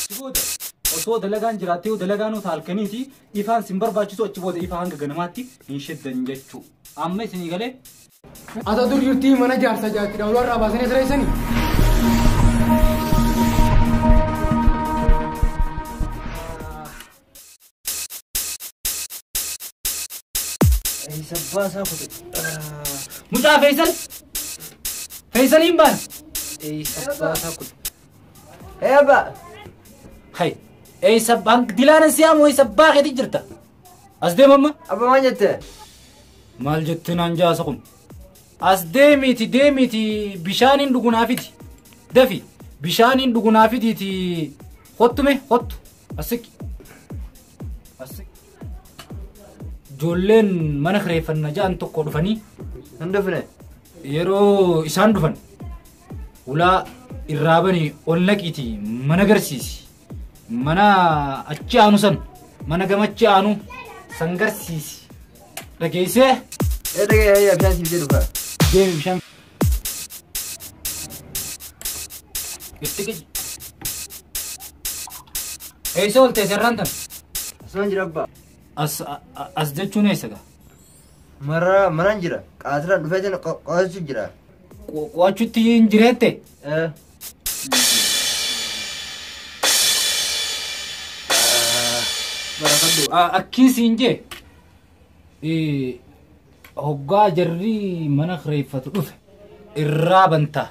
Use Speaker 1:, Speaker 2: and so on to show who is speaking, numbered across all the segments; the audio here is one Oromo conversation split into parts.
Speaker 1: Achi booda osoo dalagaan jiraattee dalagaan halkaniiti ifaan sin barbaachisu achi booda ifa hanga ganamaatti hin shiddan jechuu. Amma isinii galee.
Speaker 2: Ata dur jirtii mana jaarsa jaartii daawulaa irraa baasanii sireessanii.
Speaker 1: Sabbaasaa kute. Mucaa Faisal! Faisaliin baana! Sabbaasaa kute.
Speaker 3: Eebba!
Speaker 1: Hay! Eessa dilaanan siyaamu eessa abbaa keetii jirta? As deem amma.
Speaker 3: Abba maal jette?
Speaker 1: Maal jette naan jaasa kun? As deemiiti deemiiti bishaaniin dhugunaafiti. Dafi bishaaniin dhugunaafitiiti hottume hottu. Asiqi. Asiqi. Ijoolleen mana kireeffanna ja'an tokko dhufanii.
Speaker 3: Hin dhufne.
Speaker 1: Yeroo isaan dhufan ulaa irraa banii ol naqiiti mana garsiisi. Mana achi aanu san mana gamachi aanu san garsiisi. Dhageessee?
Speaker 3: Dhagee bishaan siif jedhu fa.
Speaker 1: Deemi bishaan. Itti qiji. Eessa oolte serraan tan?
Speaker 3: Asumaan jira abbaa.
Speaker 1: As jechuun eessa gaa?
Speaker 3: Maraan jira. Qaatiraan dhufee qo'achuu jira.
Speaker 1: Qo'achuutti hin jireette? Akkiin siin jee hoggaa jarri mana kireeffatu dhufe irraa banta.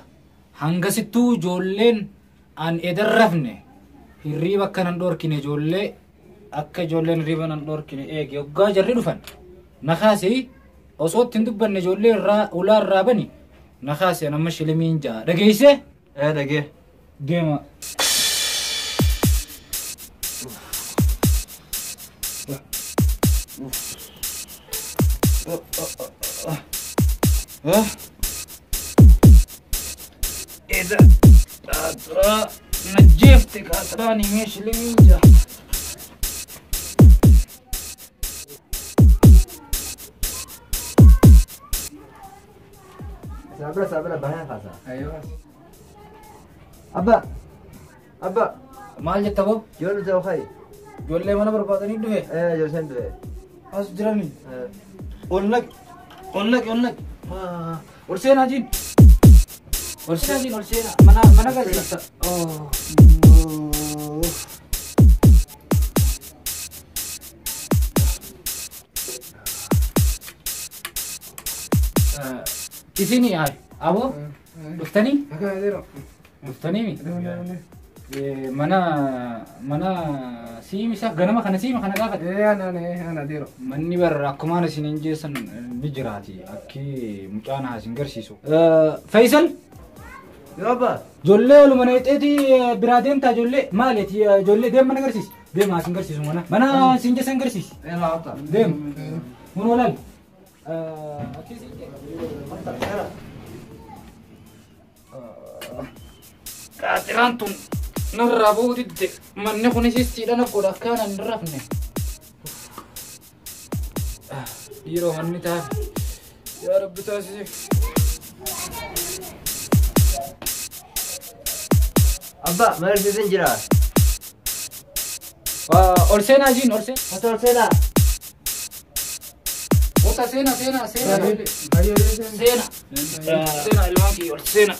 Speaker 1: Hangasittuu ijoolleen an edan rafne hirriiba akka nan dhorkine ijoollee akka ijoolleen hirriiba nan dhorkine eege hoggaa jarri dhufan nakaasee osoo ittiin dubbanne ijoollee irraa ulaa irraa bani nakaasee amma shilimiin ja'a dhageessee?
Speaker 3: Dhagee.
Speaker 1: Deema. Eda qaaxiraa na jeefte qaaxiraan himee shilimiin ja'a.
Speaker 3: Sabra sabra bahan kaasa.
Speaker 2: Ayyoo.
Speaker 3: Abba. Abba.
Speaker 1: Maal jetta boo?
Speaker 3: Ijoollee ta'uu kaayi.
Speaker 1: Ijoollee mana barbaadanii dhufe?
Speaker 3: Ijoolleen dhufe.
Speaker 1: As jiranii? Ol naqi. Ol naqi ol naqi. Ol seenaa jiin. Ol seenaa jiin ol seenaa. Mana mana galcha. Isinii ay aboo dhuftanii? Dhuftanii mi? Mana mana siimi isa ganama kana siima kana gaafate? Manni barra akkumaan isin hin jeessan ni jiraati. Akki mucaan haa isin garsiisu. Faisal?
Speaker 3: Yoo abbaa.
Speaker 1: Ijoollee oluma neexeeti biraa deemtaa ijoollee maaliiti ijoollee deem mana garsiisi. Deem haa isin garsiisu mana. Mana isin jeessan garsiisi. Deem. Mun walaal. Akki isin jee. Qaaxiraan tun narraa bu'uu didde manni kunis istiidha na godha akkaan hin rafne. Dhiiroo manni taafe. Yaa Rabbi taasisiif.
Speaker 3: Abba mana barsiisan jira.
Speaker 1: Ol seenaa jiin ol seenaa.
Speaker 3: Ota ol seenaa.
Speaker 1: Ota seenaa seenaa seenaa. Seenaa. Seenaa ilmaan kiyya ol seenaa.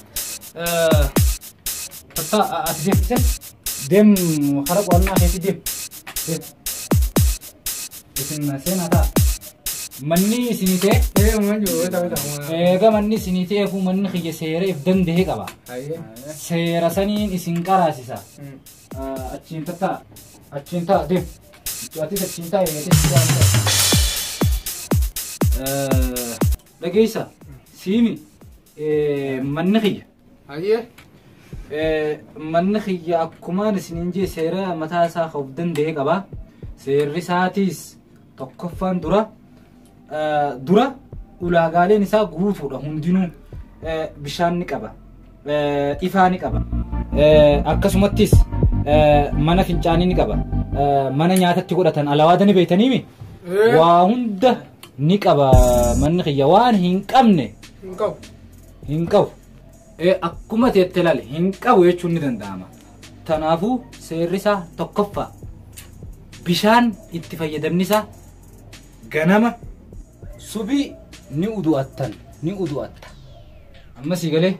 Speaker 1: Tatta ati deem deem karaa qo'annaa keetii deem. Deem. Isin seenaa ta'a. Manni isinii ta'e. Eega manni isinii ta'e kun manni kiyya seera if danda'e qaba. Seera saniin isin qaraasisa. Achiin tatta'a. Achiin ta'a deem. Atis achiin ta'a atis ta'a. Dhageessa siimi manni kiyya. Manni kiyya akkumaan isiniin jee seera mataa isaa of danda'e qaba. Seerri isaatiis tokkoffaan dura dura ulaagaaleen isaa guutuudha hundinuu bishaan ni qaba. Ifaa ni qaba. Akkasumattis mana fincaanii ni qaba. Mana nyaatatti godhatan alawaada ni beektaniimi? Waa hunda ni qaba manni kiyya waan hin qabne.
Speaker 2: Hin qabu.
Speaker 1: Hin qabu. Akkuma teette ilaali hin qabu jechuun ni danda'ama. Tanaafuu seerri isaa tokkoffaa bishaan itti fayyadamni isaa ganama subii ni udu'attan ni udu'atta. Amma sii galee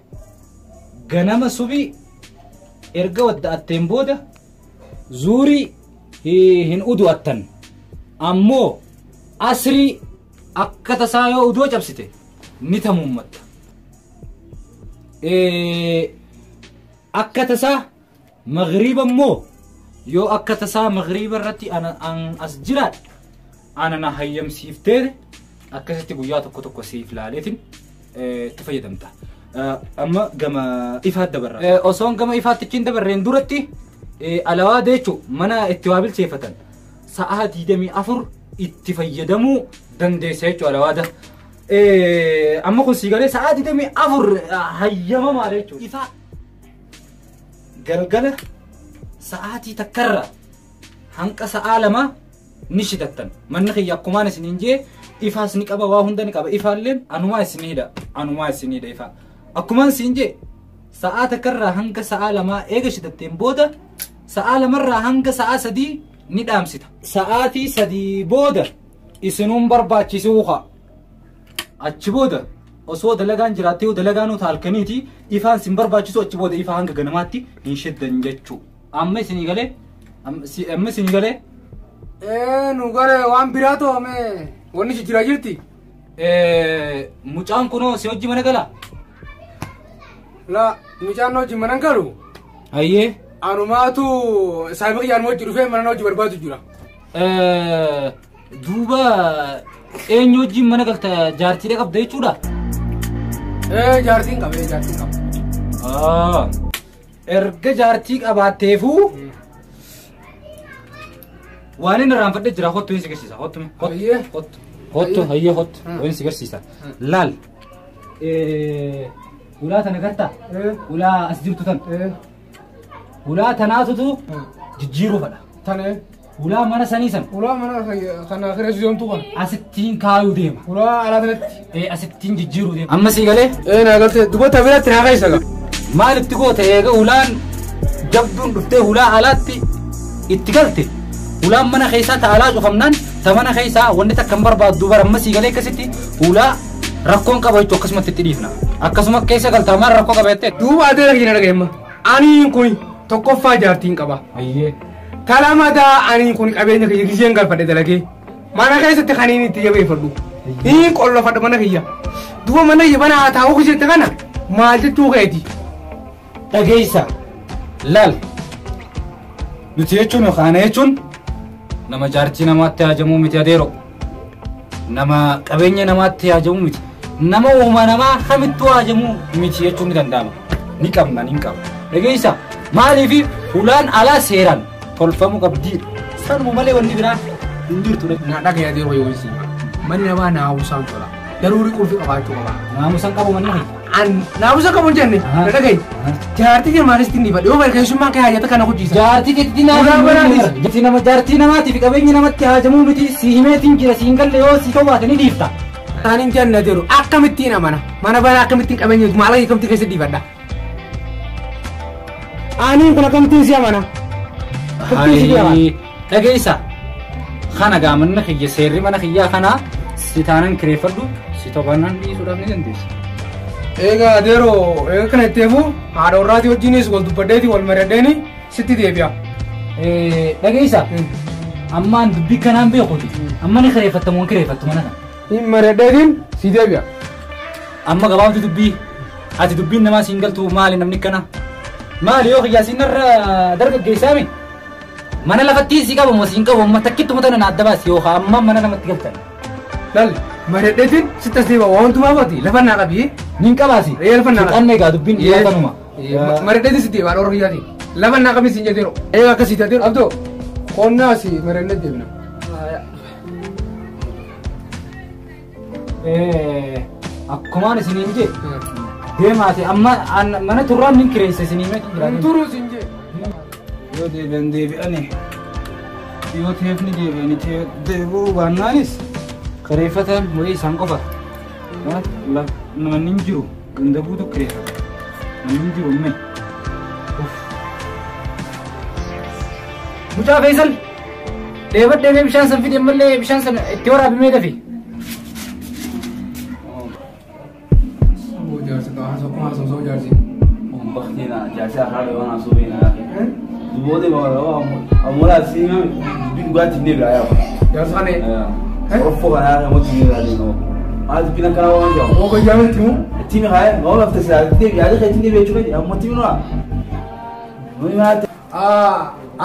Speaker 1: ganama subii erga wadda'atteen booda zuurii hin udu'attan. Ammoo asrii akka tasaa yoo uduu cabsite ni tamuummatta. Akka tasaa magriiba immoo yoo akka tasaa magriiba irratti as jiraadhe ana na hayyamsiiftee akkasitti guyyaa tokko tokko siif laaleetiin itti fayyadamta. Amma gama ifaatti dabarra. Osoon gama ifaatti hin dabarreen duratti alawaada jechuun mana itti waa bilcheeffatan sa'a 24 itti fayyadamuu dandeessa jechuudha alawaada. Amma kun sii galee sa'a 24 hayyamamaadha jechuudha. Ifaa galgala sa'aatii takkarra hanqa sa'a 2 ni shitattan. Manni kiyya akkumaan isiniin jee ifaas ni qaba waa hunda ni qaba. Ifaalleen anumaa isinii hidha anumaa isinii hidha ifaa. Akkumaan siin jee sa'a takkarraa hanga sa'a 2 eega shitatteen booda sa'a 2 hanga sa'a 3 ni dhaamsita. Sa'aatii 3 booda isinuun barbaachisuu haa. Achi booda osoo dalagaan jiraattee dalagaan halkaniiti ifaan sin barbaachisu achi booda ifaa hanga ganamaatti hin shiddan jechuu. Amma isinii galee amma isinii galee.
Speaker 2: Nu galee waan biraa to'ame wanni jijjiiraa jirti.
Speaker 1: Mucaan kunoo si hojii mana galaa?
Speaker 2: La mucaan hojii mana galu.
Speaker 1: Hayyee.
Speaker 2: Anumaatu saayiba kiyyaan hojii dhufee mana hojii barbaadu jira.
Speaker 1: Duuba eenyu hojii mana galta jaartiidha qabda jechuudha?
Speaker 2: Jaartiin qaba jaartiin qaba.
Speaker 1: Erga jaartii qabaatteefuu waan inni irraanfadhee jira kottu hin si garsiisa kottu kottu kottu hayyee kottu hin si garsiisa laal ulaa tana gartaa ulaa as jirtu tan ulaa tanaatutu jijjiiruu fadha.
Speaker 2: Tane.
Speaker 1: Ulaa mana sanii san.
Speaker 2: Ulaa mana kana kireessu deemtu kana.
Speaker 1: Asittiin kaayuu deema.
Speaker 2: Ulaa alaa tanatti.
Speaker 1: Asittiin jijjiiruu deema. Amma sii galee.
Speaker 2: Naa galtee dubata biratti naa keessa gaa.
Speaker 1: Maalitti goota eega ulaan jabduun dhuftee ulaa alaatti itti galte. Ulaan mana keessaa ta alaa cufamnaan ta mana keessaa wanni takka hin barbaaddu bara amma sii galee akkasitti ulaa rakkoon qaba jechuun akkasumatti itti dhiifna. Akkasuma keessa galtaa maal rakkoo qaba jettee.
Speaker 2: Duuba adeera keenya dhaga'eemma. Aniin kun tokkoffaa jaartiin qaba.
Speaker 1: Ayyee.
Speaker 2: Talamadaa aniin kun qabeenya kiyya giseen galfadhe dalagee mana keessatti kan inni itti jabeeffadhu. Inni qollofadha mana kiyya. Duuba mana kiyya mana haa taa'uu jette kana maal jechuu keeti?
Speaker 1: Dhageessa laal nuti jechuun yookaan jechuun nama jaartii namaatti haajamuu miti adeero. Nama qabeenya namaatti haajamuu miti. Nama uuma namaa kamittuu haajamuu miti jechuun ni danda'ama. Ni qabna ni qabna. Dhageessa maaliif ulaan alaa seeraan tolfamuu qabdi. Sanuma malee wanni biraa hin jirtu.
Speaker 2: Na dhagaya adeero yoo isin. Manni namaa naamusaan tola. Daruurii qulfi qabaachuu qaba.
Speaker 1: Naamusaan qabu manni kiyya.
Speaker 2: An naamusa qabu hin jenne. Na dhagayi. Jaartii jirmaanis ni fadhi. Yoo barkeessummaan kee haajata kana hojjiisa.
Speaker 1: Jaartii jetti naamusa. Nama jaartii namaatiif qabeenya namatti haajamuu miti si himeetiin jira si hin galle yoo si to'ate ni dhiifta.
Speaker 2: Ani hin jenne adeero akkamittiin amana. Mana banaa akkamittiin qabeenya maallaqa akkamittiin keessa dhiifadha. Ani kun akkamittiin si amana.
Speaker 1: Dhageessa kana gaa manni kiyya seerri mana kiyyaa kana si taanan kireeffadhu si to'annaan dhiisuudhaaf ni dandeessa.
Speaker 2: Egaa adeero eega kana itti eefu haadha warraatii wajjinis wal dubbadheeti wal mari'adheeni sitti deebi'a.
Speaker 1: Dhageessa ammaan dubbii kanaan beekuuti amma ni kireeffattamu hin kireeffattu mana kana.
Speaker 2: Hin mari'adheetiin si deebi'a.
Speaker 1: Amma gabaabdu dubbii ati dubbiin namaa siin galtu maali namni kana maali yoo kiyyaa siin irra dargaggeessaami. Mana lafatti si qabu moo siin qabu amma takkittuma tana na adda baasi yookaan amma mana namatti galtan.
Speaker 2: Lal mari'adheetiin sitti as deebi'a waan hundumaa baati lafa naa qabi.
Speaker 1: Nin qabaasi.
Speaker 2: Lafa naa qabi.
Speaker 1: Qanne egaa dubbiin dhiyaatanuma.
Speaker 2: Mari'adheetiin sitti deebi'a dhoorri yaati. Lafa naa qabi siin jedheeru. Eega akkasii taatee abdoo qonnaas mari'annee deebina.
Speaker 1: Akkumaan isiniin jee deemaati amma mana turraan nin kireessa isinii meetiin jiraatu.
Speaker 2: Turuu siin jee.
Speaker 1: Yoo deebi'an deebi'ani yoo teefni deebi'ani deebi'uu baannaanis kireeffatan wayii isaan qofa. Manni hin jiru ganda guutuu kireeffata. Manni hin jiru mee. Mucaa Faisal dheebadhee bishaan san fide ammallee bishaan san itti waraabimee dafi.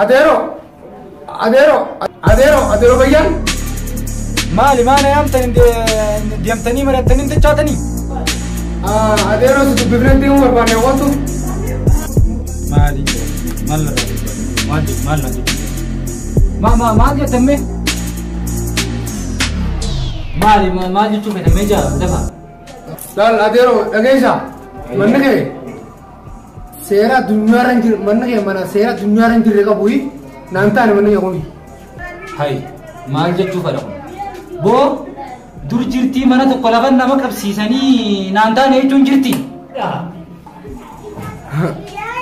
Speaker 2: Adeero adeero adeero adeero bayyaan.
Speaker 1: Maali maana yaamtan deemtanii mari'attanii dachaatanii?
Speaker 2: Adeero si dubbifnee deemuu barbaanne hawwatu.
Speaker 1: Maali maal maal maal maal maal jettan mee? Maali maal jechuu feetan mee jaa dafa?
Speaker 2: Laal adeero dhageessaa manni kee seera addunyaarra hin jirre manni kee mana seera addunyaarra hin jirre qabu naan taane manni kee kuni.
Speaker 1: Hai maal jechuu fedha kun? Boo dur jirtii mana tokko lafa nama qabsiisanii naan taane jechuun jirti.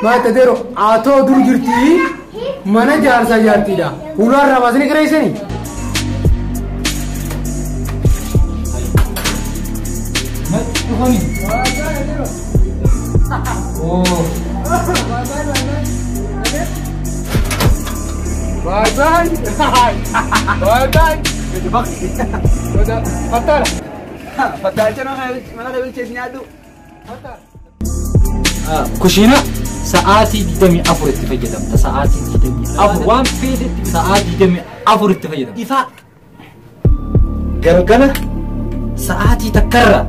Speaker 2: Maal adeero atoo dur jirtii mana jaarsaa jaartiidha. Ulaarraa baasanii kireessanii.
Speaker 1: Dhufanii. Oh.
Speaker 2: Bye bye. Bye bye. Fatara.
Speaker 3: Fatara jechuun mana bilcheessi nyaadhu.
Speaker 1: Kushiina sa'aatii 24 itti fayyadamta. Sa'aatii 24 waan feetetti sa'aatii 24 itti fayyadamta. Ifaa galgala sa'aatii takkarra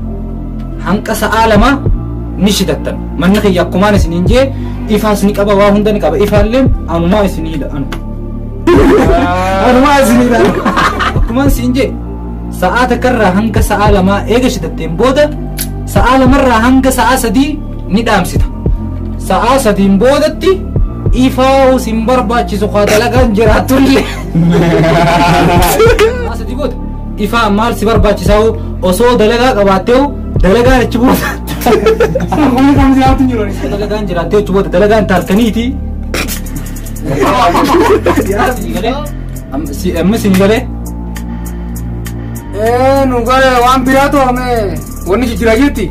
Speaker 1: hanqa sa'aa 2 ni shidattan. Manni kiyya akkumaan isiniin jee ifaas ni qaba waa hunda ni qaba. Ifaallee anumaa isinii hidha anu. Anumaa isinii hidha. Akkumaan isin jee sa'aa takkarraa hanga sa'aa 2 eega shidatteen booda sa'aa 2 hanga sa'aa 3 ni dhaamsita. Sa'aa 3 boodatti ifaa sin barbaachisu haa dalagaan jiraatullee. Sa'aa 3 booda ifaa maal si barbaachisaa osoo dalagaa qabaattee dalagaan achi booda. Dalagaan jiraattee achi booda dalagaan taalkaniiti. Amma isin galee.
Speaker 2: Nu galee waan biraatu hame wanni jijjiiraa jirti.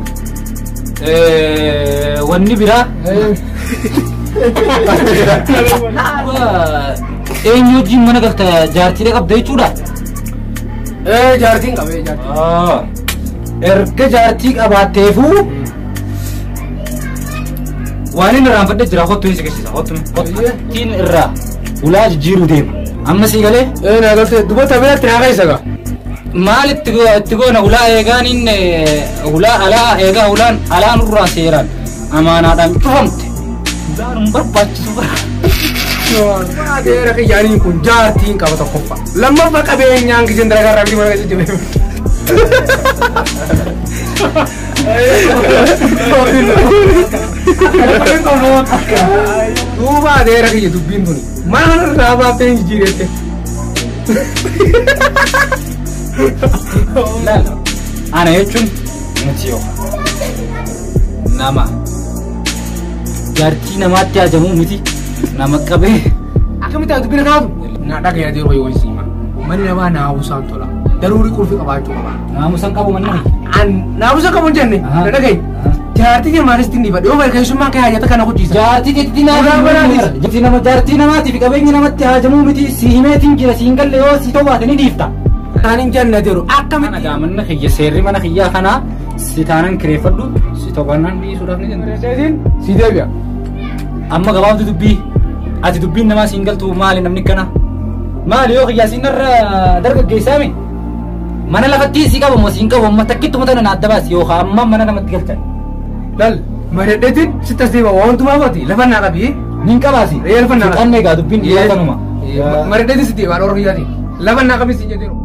Speaker 1: Wanni biraa. Eenyu wajjin mana galta jaartiidha qabda jechuudha.
Speaker 2: Jaartiin qabee jaartiin.
Speaker 1: Erga jaartii qabaatteefuu waan inni irraanfadhe jira kottu hin siqisiisa kottu kottiin irraa ulaa jijjiiruu deema. Amma sii galee?
Speaker 2: Naa galtee dubbata biratti naa keessa gaa.
Speaker 1: Maal itti goona ulaa eegaan inni ulaa alaa eegaa ulaan alaa nurraa seeraan amaanaadhaan cufamte. Ulaan hin barbaachisu bara.
Speaker 2: Adeera kiyyaaniin kun jaartiin qaba tokkoffaa. Lammaffaa qabeenyaan kiseen dalagaa irraa mana keessa jiru. Duuba adeera kiyya dubbiin tuni mana kanarraa baaftee hin jijjiirette.
Speaker 1: Laal ana jechuun nuti yookaan nama jaartii namaatti hajamuu miti nama qabee.
Speaker 2: Akkamitti ati dubbiin kaatu? Na dhagaya adeeroo yoo siima. Manni namaa naamusaan tola. Daruurii qulfi qabaachuu qaba.
Speaker 1: Naamusaan qabu manni kiyya.
Speaker 2: Naamusa qabu hin jenne na dhagaye. Jaartii kee maalis ittiin dhiifadhe yoo keessummaan kee haajata kana hojjiisa.
Speaker 1: Jaartii keetti nama jaartii namaatiif qabeenyi namatti hajamuu miti si himeetiin jira si hin galle yoo si tobaate ni dhiifta.
Speaker 2: Ani hin jenne adeero akkamitti.
Speaker 1: Mana manni kiyya seerri mana kiyyaa kanaa si taanan kireeffadhu si tobaannaan dhiisuudhaaf ni dandeessa.
Speaker 2: Si deebi'a.
Speaker 1: Amma gabaabdu dubbii ati dubbiin namaa si hin galtu maali namni kana? Maali yoo kiyyaa siin irra dargaggeessaame? Mana lafatti si qabu moo si hin qabu amma takkittuma tana na adda baasi yookaan amma mana namatti galchan.
Speaker 2: Lal mari'adheetiin sitti as deema waan hundumaa baati lafa naa qabi.
Speaker 1: Niin qabaasi.
Speaker 2: Reelfa naa qabi.
Speaker 1: Fixanne egaa dubbiin dhiyaa kanuma.
Speaker 2: Mari'adheetiin sitti deema dhooruu yaati. Lafa naa qabi si jedheeru.